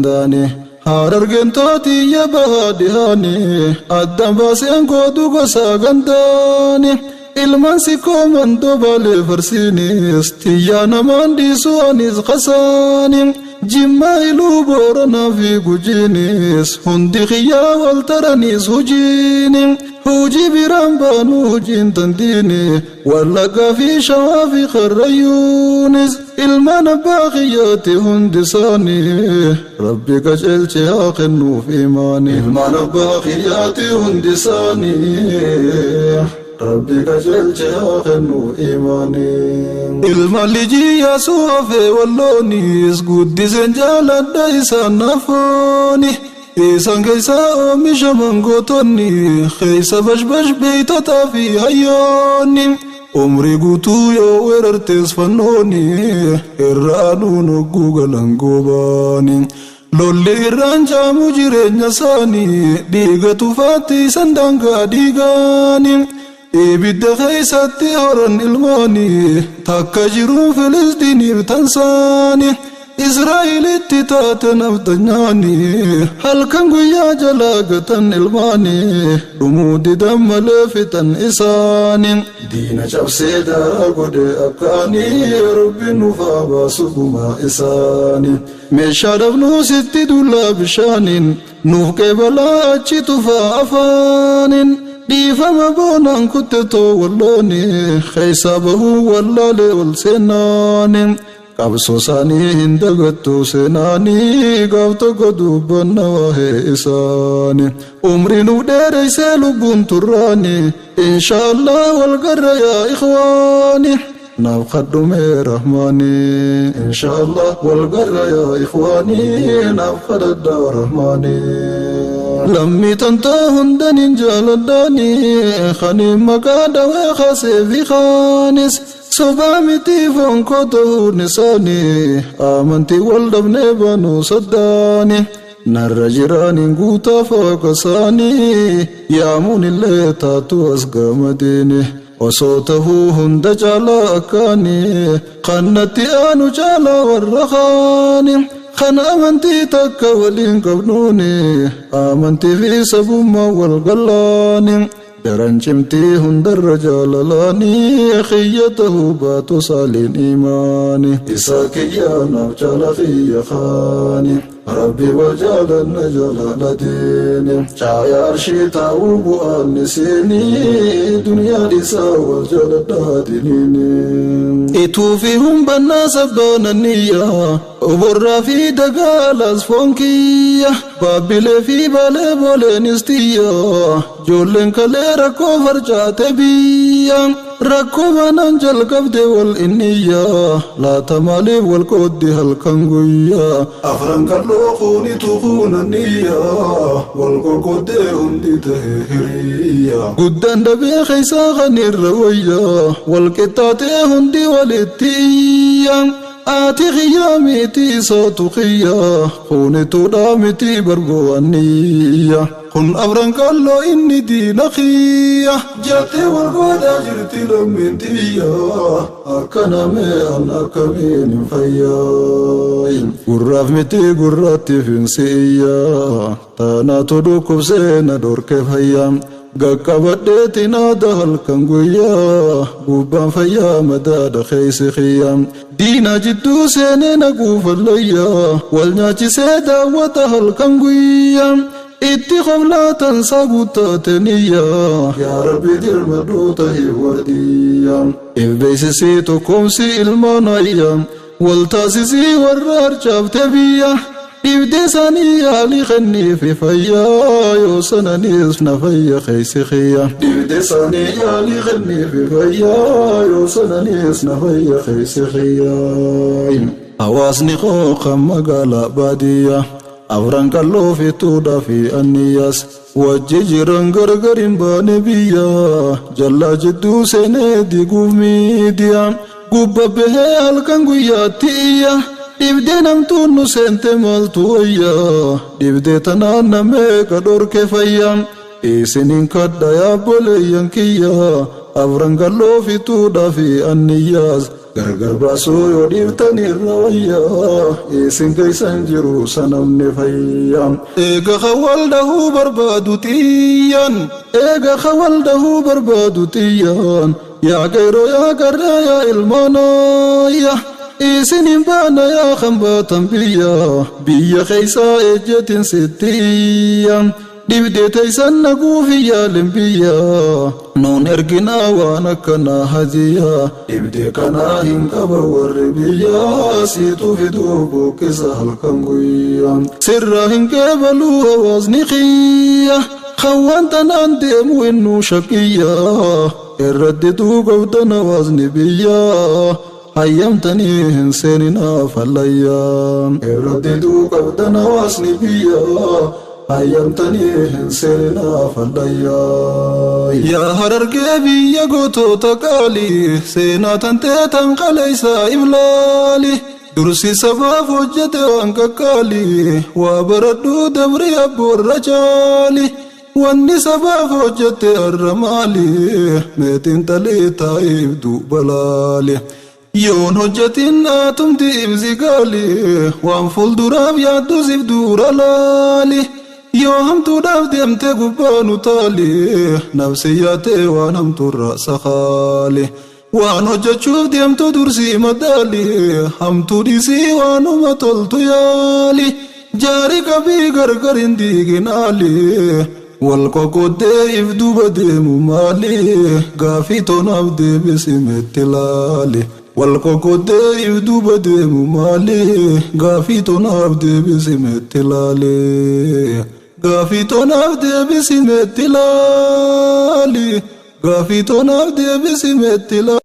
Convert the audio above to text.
Daani Harargeen tootiyya bahaa dhihaani addaan baaseen gootu gosa gandaani ilmaan sikkoo mandoo baalee farsiinis tiyyaa namaan dhiisu anis qasaani Jimmaa Iluu Booranaa fi Gujiinis hundi kiyyaa wal taraniis hujiini hujii biraan baanu hujiin tandiini Wallaggaa fi Shawaa fi Karrayyuunis ilmaan abbaa kiyyaati hundi isaanii Rabbi qajeelche haa kennuuf imaani. Ilmaan abbaa kiyyaati hundi isaanii Rabbi qajeelche haa kennuuf imaani. Ilmaan lijii Yaasuu hafee Walloonis guddiseen jaaladha isaan naaf fooni. Isaan keessa oomishaman gootonni, keessa bashbash beeytotaa fi hayyoonni. Umrii guutuu yoo weerartes fannooni, irra aanuun hogguu galan goobaani. Lolli irraan caamu jireenya isaanii, dhiiga tufaatti isan daangaa dhiigaani. Ibidda keessatti horan ilmaani, takka jiruun Filisxiiniif tansaani. Israa'elitti taate nafxanyaani, halkan guyyaa jalaa gatan ilmaani, dhumuu didan malee fixan isaani. Diina cabsee daaraa godhe akkaani, Rabbi nuuf haa baasu gumaa isaani. Meeshaa dhabnuu sitti dullaa bishaaniin, Nuuf qeebalaa achi tufaa afaanin dhiifama boonaan kutte too wallooni keessaa bahuu wallaalee ol seennaani qabsoo isaanii hin dagattu seenaanii gaaf tokko dubbanna waa'ee isaani umrii nuuf dheereysee lubbuun turraani inshaallah wal garra yaa ikhwaani. Naaf kadhu mee rahmaani. Inshaallah wal garra yaa ikhwaani naaf kadhadha rahmaani. Lammii tantoo hundanin jaaladhaani kaniin maqaa dhawee kaasee fi kaanis sobaa miti foon koo ta'uun isaani amantii wal dhabnee baanuu saddaani. Narra jiraaniin guutaa fooqa isaanii yaamuun illee taatu as gamadiini. Osoo tahuu hunda caalaa akkaani kan natti aanu caalaa warra kaani kan amantii takka waliin qabnuuni amantii fi sabummaan wal gallaani daran cimtii hundarra jaalalaani kiyya tahuu baatu saaliin imaani isaa kiyya naaf caala kiyya kaani. Rabbi wal jaalanna jaalala diini caaya arshii taa'uu bu'aan isiini duniyaa dhiisaa wal jaaladhaa diniini. Ituu fi humbannaa sabbaana niyya oborraa fi dagaalaas foon kiyya baabbilee fi baalee booleenis tiyya Joolleen kalee rakkoo farcaate biyya rakkoo baanaan jalqabde wal inniyya laata maaliif wal qooddi halkan guyya. Afran qalloo kuunitu kuunaniyya wal qoqqoddee hundi tahe hiriyya. Guddaan dhabee keessaa kan irra wayya wal qixxaatee hundi walitti iyya. Ati kiyya miti isaatu kiyya kuunituudha miti bargo'anniyya. Kun afran qalloo inni diina kiyya. Jettee wal goodaa jirti lammiin tiyya. Akkana mee an akkamiin hin fayyaa. Gurraaf miti gurraatti finsi iyya. Taanaatu dhukkubsee na dhorke fayya. Gaqqabadheetiin aada halkan guyyaa. Gubbaan fayyaa madaadha keessi kiyya. Diina jidduu seenee na guufallayya. Wal nyaachisee daawwata halkan guyya. Itti qoblaa tansaa guuttate niyya. Yaa Rabbi dirmadhuu tahi wardiyya. If beeksisii tokkoomsi ilmaan ayya. Wal taasisii warra harcaafte biyya. Dhibdee isaanii yaalii kenniifi fayyaa. Yoo sananiis na fayya keessi kiyya. Dhibdee isaanii yaalii kenniifi fayyaa. Yoo sananiis na fayya keessi kiyya. Hawaasni koo kan magaalaa baadiyyaa. Afran qalloo fi tuudhaa fi anniyyaas. Wajji jiran gargar hin baane biyya. Jallaa jidduu seenee diiguuf miidiyaa. Gubba bahee halkan guyyaatti iyya. Dhibdee namtuun nu seente maaltu wayya. Dhibdee tanaan na meeqa dhorke fayya. Isinin kadha yaa obboleeyyan kiyya. Afran qalloo fi tuudhaa fi anniyyaas. Gargar baasuu yoo dhiiftan irra wayyaa, isin keeysan jiru sanamni fayyaa. Eega khawal dahuu barbaadu xiyyaan, eega khawal dahuu barbaadu xiyyaan, yaa qeeroo yaa qarree yaa ilmaanayya. Isin hin baana yaa kan baatan biyya, biyya keeysaa ejjetin sittiyya. Dhibdee teeysan naguufi yaalin biyya, nuun erginaa waan akkanaa hajiyya. Dhibdee kanaa hin qaban warri biyya, siitu fiduu buqqisa halkan guyya. Sirraa hin qeebaluu hawaasni kiyya, kan waan tanaan deemu innuu shakiyya. Irratti duu qabdan hawaasni biyya, hayyamtanii hin seeninaa fallayya. Irratti duu qabdan hawaasni biyya, hayyamtanii hin seeninaa fallayya. Yaa Harargee biyya gootota qaalii, seenaa tantee tan qaleessa iblaali. Dursi sabaaf hojjete waan qaqqaalii, waa baradhuu dabri abboorra caali. Wanni sabaaf hojjete har'a maali? Meetiin xalii taa'iif duuba laali. Yoon hojjetin atumti ibsi gaali, waan fuulduraaf yaaddu siif dura laali. Yoo hamtuudhaaf deemte gubbaa nu taali, nafsi yaatee waan hamtuurra sakaali. Waan hojjechuuf deemtu dursii madaali, hamtuu dhiisii waanuma toltu yaali. Jaari qabii gargar hin diiginaali, wal qoqqooddee if duuba deemu maali? Gaafii tonaaf deebisi meetti laali. Wal qoqqooddee if duuba deemu maali? Gaafii tonaaf deebisi meetti laali. Gaafii tonaaf deebisi meetti laali. Gaafii tonaaf deebisi meetti laali.